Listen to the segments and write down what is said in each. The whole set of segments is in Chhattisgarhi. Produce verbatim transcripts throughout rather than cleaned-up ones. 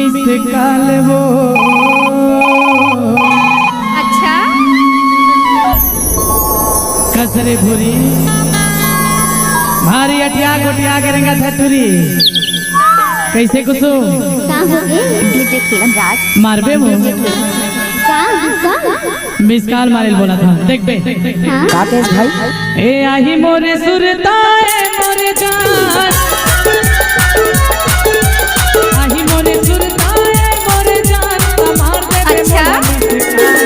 मिस कॉल वो। अच्छा। कसरे भूरी, भारी अटिया गोटिया के रेंगत हे टुरी। कइसे कुसुम? का हो गे? डीजे खेलन राज। मारबे वो। डीजे खेलन। का? का? मिस कॉल मारे ल बोलत हंव, देखबे। हाँ? का कहेस भाई? ए आही मोरे सुरता ए मोरे जान, आही मोरे सुरता ए मोरे जान, त मार देबे। अच्छा। मोला मिस कॉल।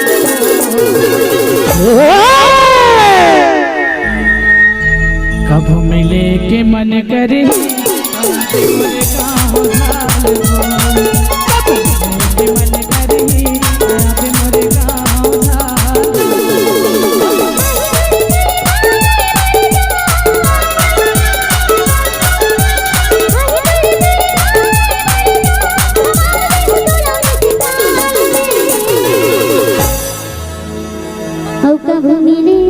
कभू मिले के मन करही। अउ कभू मिले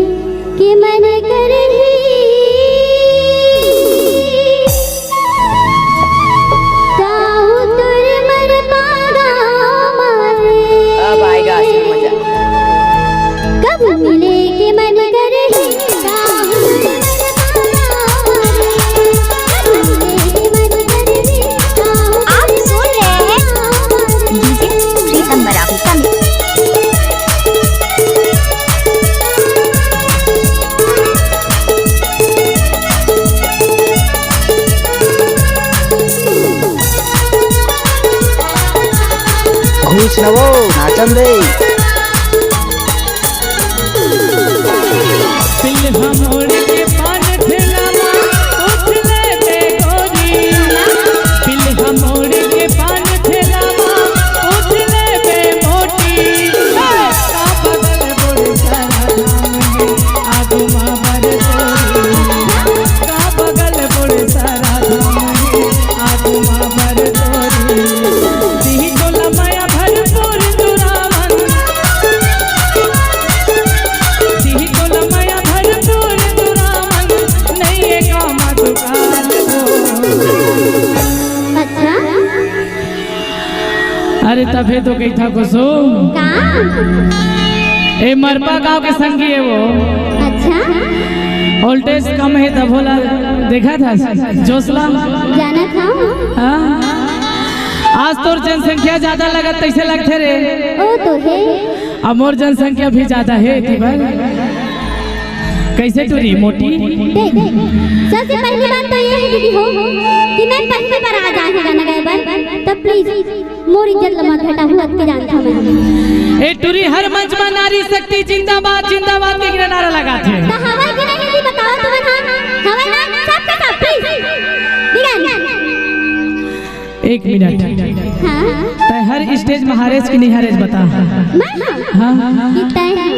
के मन करही, ताहू तोर मन पागा मारे। अब आएगा असली मजा। कभू मिले के मन करही, ताहू तोर मन पागा मारे। कभू मिले के मन करही, ताहू आप सुन रहे हैं डीजे पीतम्बर आपका। घुस न वो, नाचन दे। पिलहा मोड़ के पान ठेला मा उठ ले बे गोरी। पिलहा मोड़ के पान ठेला मा उठ ले बे मोटी। का बगल बड़े सारा धाम हे, आगू मा बर तोरी। का बगल बड़े सारा धाम हे, आगू मा बर तोरी। दिही तोला मया भरपूर दुरावन। दिही तोला मया भरपूर दुरावन, नइये गामा दुकान वो। अच्छा। अरे तभे तो कहिथंव कुसुम। का? ए मरपा गांव के संगी हे वो। अच्छा। वोल्टेज कम हे तभो ला देखत हस, जोश ला। जानत हंव। हाँ? आज तोर जनसंख्या जादा लगत तइसे लगथे रे। ओ तो हे। अब मोर जनसंख्या भी जादा हे, एती बर। कइसे टुरी मोटी? देख, सबसे पहली बात तो ये है दीदी हो कि मैं पहली बार आज आए हंव गाना गाए बर, तो please मोर इज्जत ल मत घटाहू, अतके जानथंव मैं। ए टुरी हर मंच मा नारी शक्ति जिंदाबाद, जिंदाबाद के नारा लगाथे। त हवय कि नहीं दीदी बताओ तुमन, हाँ? हवय ना? सबके सब, please। दिगन। एक मिनट। हाँ। तैं हर stage मा हारेस कि नहीं हारेस बता। मैं हाँ? हाँ। कि तैं हाँ।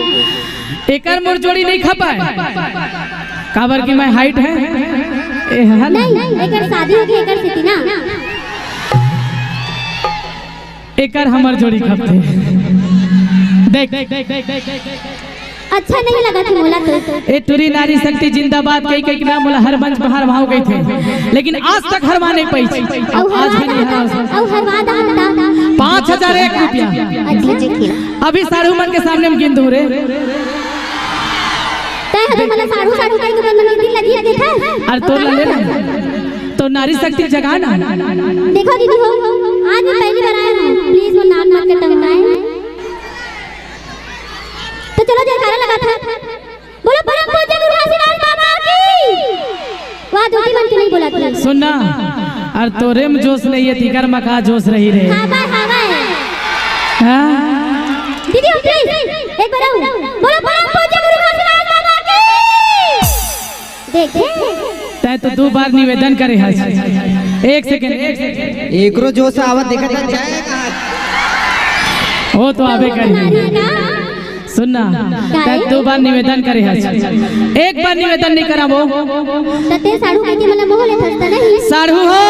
एकर मोर जोड़ी नहीं खपाय। काबर कि मैं height हे। ए, हे ना? नहीं, एकर शादी होगे, एकर सेती ना। एकर हमर जोड़ी खपथे। देख। अच्छा नहीं लगथे मोला तो। ए टुरी नारी शक्ति जिंदाबाद कहि कहि के ना मोला हर मंच मा हरवाहू कहिथे, लेकिन आज तक हरवा नहीं पाइस। अउ आज भी नहीं हरवा। अउ हरवा दा हरवा दा। पाँच हजार एक रुपया। अच्छा। अभी साढ़ू मन के सामने में गिन दूं रे। तैं हर मोला साढ़ू साढ़ू कहि के मन में दिल लगी देखे। अरे तोर ला ले ना। तो नारी शक्ति जगा ना। देखो दीदी हो, आज मैं पहली बार आए हंव, please मोर नाम मत कटवाए। तो चलो जयकारा लगाथन। बोलो परम पूज्य गुरु घासीदास बाबा की। वाह, दीदी मन के नहीं बोला था। सुन ना, अरे तोरे में जोश नहीं हे, तेकर मा का जोश रही रे। हाँ भाई, हाँ भाई। हाँ? दीदी हो, please, एक बार अउ। बोलो परम पूज्य गुरु घासीदास बाबा की। देखे? तैं तो दू बार निवेदन करे हस। एक second, एक second। एकरो जोश आवत देखत हस, जाए कहाँ? वो तो आबे करही। सुन ना, तैं दू बार निवेदन करे हस। एक बार निवेदन नहीं कराबो। त तैं साढ़ू कहिके मोला मोह लेथस त नहीं? साढ़ू हो।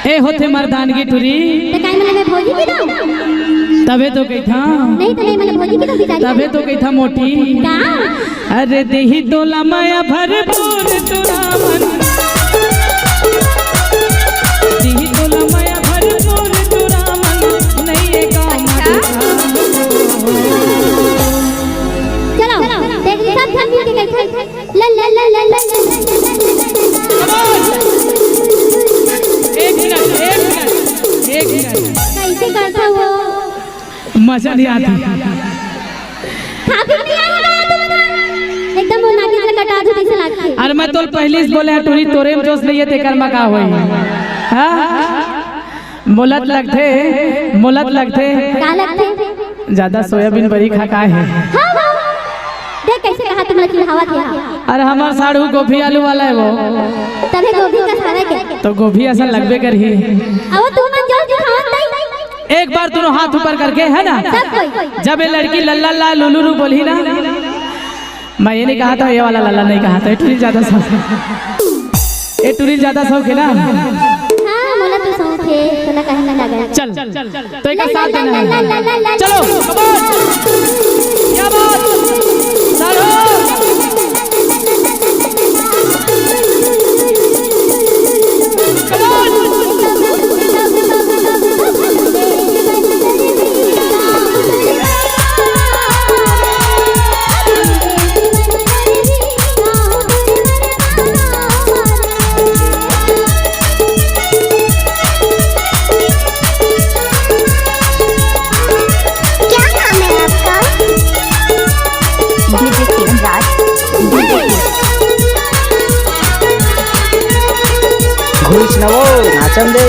ए होथे मर्दानगी टुरी। त काय मतलब मैं भौजी की ना? तभे तो कहिथंव। नहीं त नहीं मतलब भौजी की तो बिचारी। तभे तो कहिथंव मोटी। का? अरे दिही तोला मया भरपूर दुरावन। दिही तोला मजा नहीं आती। खाबी नहीं आया ना तुमन? एकदम वो नागिन से कटा दो, जैसे लागथे। अरे मैं तो पहले ही बोले हैं, टूरी तोरे में जोश नहीं है, तेकर में का होई? हाँ? मोलत लगथे, मोलत लगथे। का लगथे? ज्यादा सोयाबीन बरी खा का है? हाँ, हाँ। देख कैसे कहा तुम लोग चिढ़ावत है। अरे हमार साढ़ू गोभी आलू वाला है वो। तभी गोभी का सारा के। तो गोभी ऐसा लगबे करही। अब तुमन जोश दिखावत नहीं। एक बार दोनों हाथ ऊपर करके, है ना? सब कोई। जब ये लड़की लल्ला ला लुलु लु बोली ना, मैं ये नहीं कहा था, ये वाला लल्ला नहीं कहा था, ये टूरी ज्यादा शौक, ये टूरी ज्यादा शौक है ना। हाँ, मोला तो शौक है, तोला कहीं ना लगा। चल, तो एक साथ देना है। चलो, शाबाश। क्या बात? साढ़ू। क्या नाम है आपका? डीजे किरण राज। घुस न वो, नाचन दे।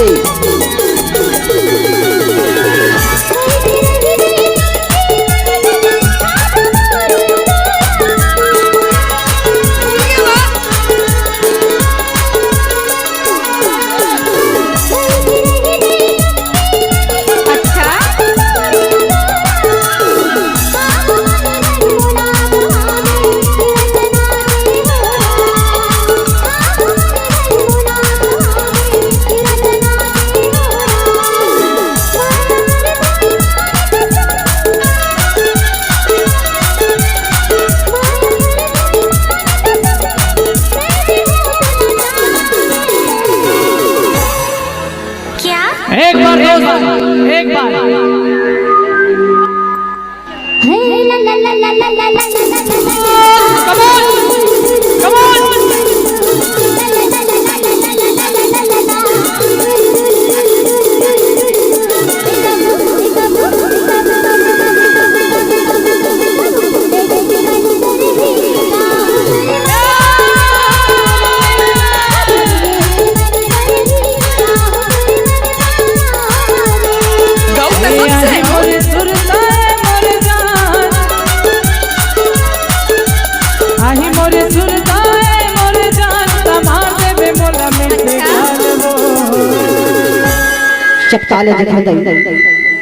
क्या? एक बार दोस्त, एक बार। चपका ले जखन दई।